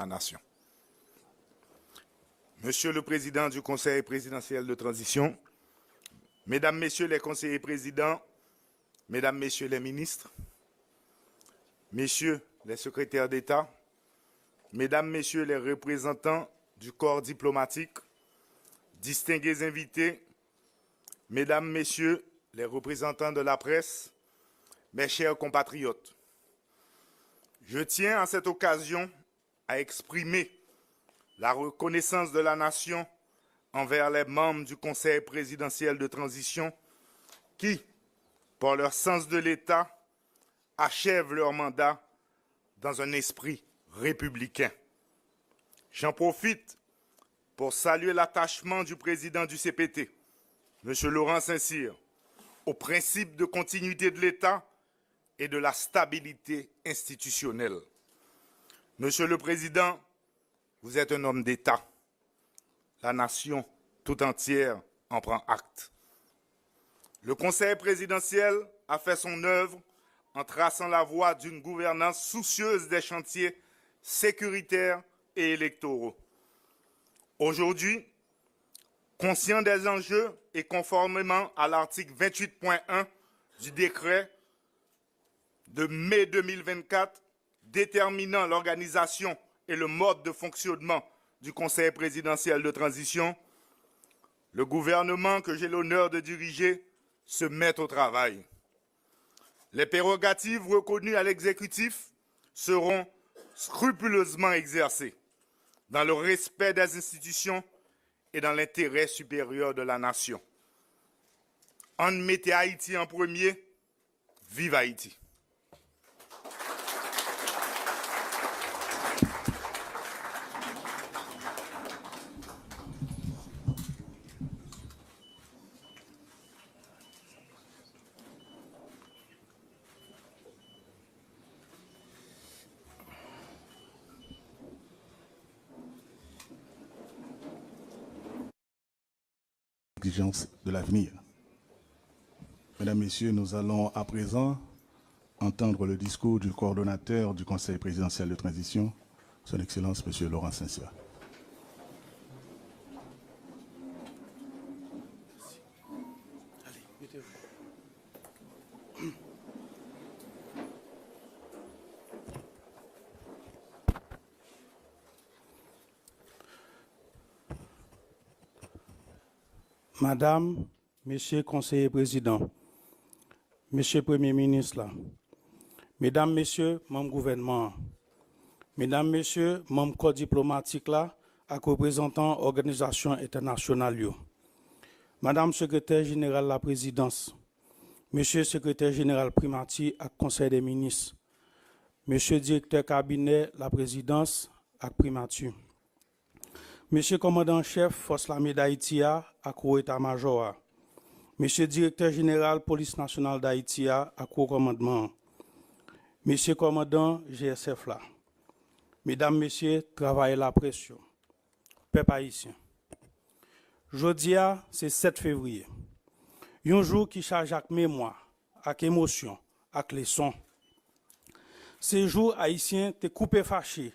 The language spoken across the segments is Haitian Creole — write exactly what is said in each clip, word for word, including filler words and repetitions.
la nation. Monsieur le Président du Conseil présidentiel de transition, Mesdames, Messieurs les conseillers présidents, Mesdames, Messieurs les ministres, Messieurs les secrétaires d'État, Mesdames, Messieurs les représentants du corps diplomatique, distingués invités, Mesdames, Messieurs les représentants de la presse, mes chers compatriotes, je tiens à cette occasion à exprimer la reconnaissance de la nation envers les membres du Conseil présidentiel de transition qui, par leur sens de l'État, achèvent leur mandat dans un esprit républicain. J'en profite pour saluer l'attachement du président du C P T, M. Laurent Saint-Cyr, aux principes de continuité de l'État et de la stabilité institutionnelle. Monsieur le Président, vous êtes un homme d'État. La nation tout entière en prend acte. Le Conseil présidentiel a fait son œuvre en traçant la voie d'une gouvernance soucieuse des chantiers sécuritaires et électoraux. Aujourd'hui, conscient des enjeux et conformément à l'article vingt-huit point un du décret de mai deux mille vingt-quatre déterminant l'organisation et le mode de fonctionnement du Conseil présidentiel de transition, le gouvernement que j'ai l'honneur de diriger se met au travail. Les prérogatives reconnues à l'exécutif seront scrupuleusement exercées dans le respect des institutions et dans l'intérêt supérieur de la nation. Ann mete Ayiti an premye. Viv Ayiti! Exigences de l'avenir. Mesdames, Messieurs, nous allons à présent entendre le discours du coordonnateur du Conseil présidentiel de transition, Son Excellence, Monsieur Laurent Saint-Cyr. Madanm, Mesye Konseye Prezidan, Mesye Premye Minis la, Medam, Mesye manm Gouvènman an, Medam, Mesye manm Kò Diplomatik la ak reprezantan òganizasyon entènasyonal yo, Madanm Sekretè Jeneral Laprezidans, Mesye Sekretè Jeneral Primati ak Konsèy dè Minis, Mesye Direktè Kabinè Laprezidans ak Primati, Mesye Kòmandan an Chèf Fòs Lame Dayiti a ak Wo Eta Majò a, Mesye Direktè Jeneral Polis Nasyonal Dayiti a ak Wo Kòmandman an, Mesye Kòmandan G S F la, Medam, Mesye travayè laprès yo, pèp ayisyen. Jodi a, se sèt fevriye, yon jou ki chaje ak memwa, ak emosyon, ak leson. Se jou Ayisyen te koupe fache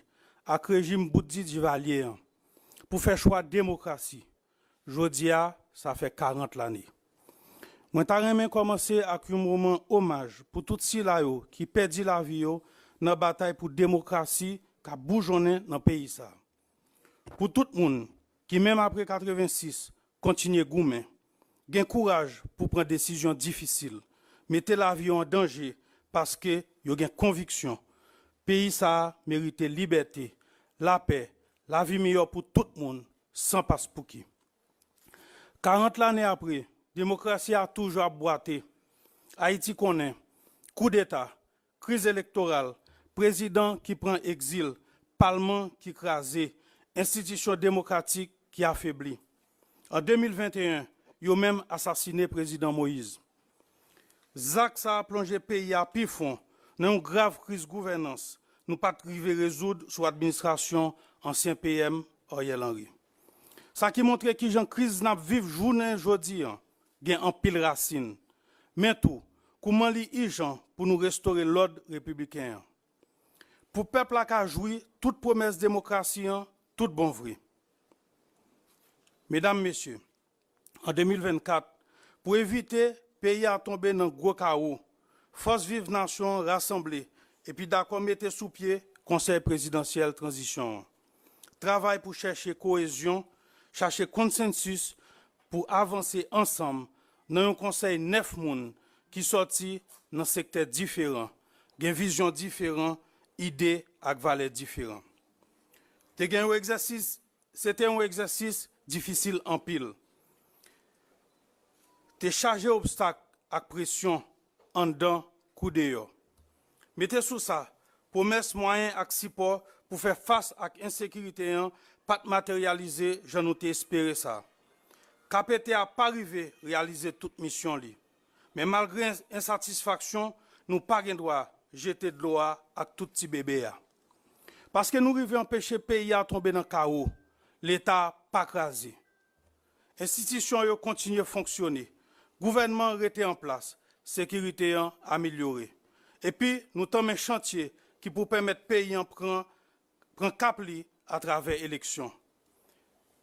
ak rejim boutdi Divalye an pou fè chwa demokrasi. Jodi a, sa fè karant lane. Mwen ta renmen kòmanse ak yon moman omaj pou tout sila yo ki pèdi lavi yo nan batay pou demokrasi k ap boujonnen nan peyi sa a. Pou tout moun ki, menm apre katrevensis, kontinye goumen, gen kouraj pou pran desizyon difisil, mete lavi yo an danje paske yo gen konviksyon peyi sa a merite libète, lapè, lavi miyò pou tout moun, san paspouki. Karant lane apre, demokrasi a toujou ap bwate. Ayiti konnen koudeta, kriz elektoral, prezidan ki pran egzil, palman ki kraze, enstitisyon demokratik ki afebli. An de mil venteyen, yo menm asasinen Prezidan Moyiz. Zak sa a plonje peyi a pi fon nan yon grav kriz gouvènans nou pa t rive rezoud sou administrasyon ansyen P M Ariel Henry. Sa ki montre kijan kriz n ap viv jounen jodi a gen anpil rasin, men tou kouman li ijan pou nou restore lòd repibliken an. pou pèp la ka jwi tout pwomès demokrasi an tout bon vre. Medam, mesye, an de mil vennkat, pou evite peyi a tonbe nan gwo kawo, fòs viv nasyon an rasanble epi dakò mete sou pye Konsèy Prezidansyèl Tranzisyon an. Travay pou chèche koyezyon, chache konsensis pou avanse ansanm nan yon konsèy nèf moun ki sòti nan sektè diferan, gen vizyon diferan, ide ak valè diferan. Te gen yon egzèsis, se te yon egzèsis difisil anpil. Te chaje obstak ak presyon anndan kou deyò. Mete sou sa, pwomès mwayen ak sipò pou fè fas ak ensekirite an pa t materyalize jan nou te espere sa. K P T a pa rive reyalize tout misyon li. Men malgre ensatisfaksyon, nou pa gen dwa jete dlo a ak tout ti bebe a. Paske nou rive anpeche peyi a tonbe nan kawo, Leta a pa kraze. Enstitisyon yo kontinye fonksyone, gouvènman an rete an plas, sekirite an amelyore. Epi, nou tanmen chantye ki pou pèmèt peyi an pran, pran kap li atravè eleksyon.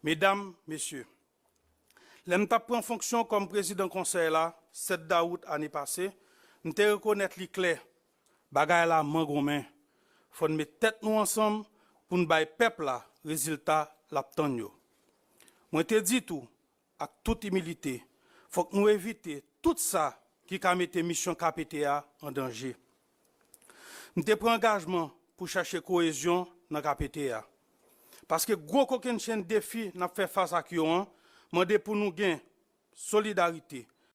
Medam, mesye, lè m t ap pran fonksyon kòm prezidan konsèy la, sèt dawout ane pase, m te rekonèt li klè, bagay la mangonmen. Fò n met tèt nou ansanm pou n bay pèp la rezilta l ap tann yo. Mwen te di tou, ak tout imilite, fòk nou evite tout sa ki ka mete misyon K P T a an danje. M te pran angajman pou chache koyezyon nan K P T a. Paske gwo kokennchenn defi n ap fè fas ak yo an mande pou nou gen solidarite,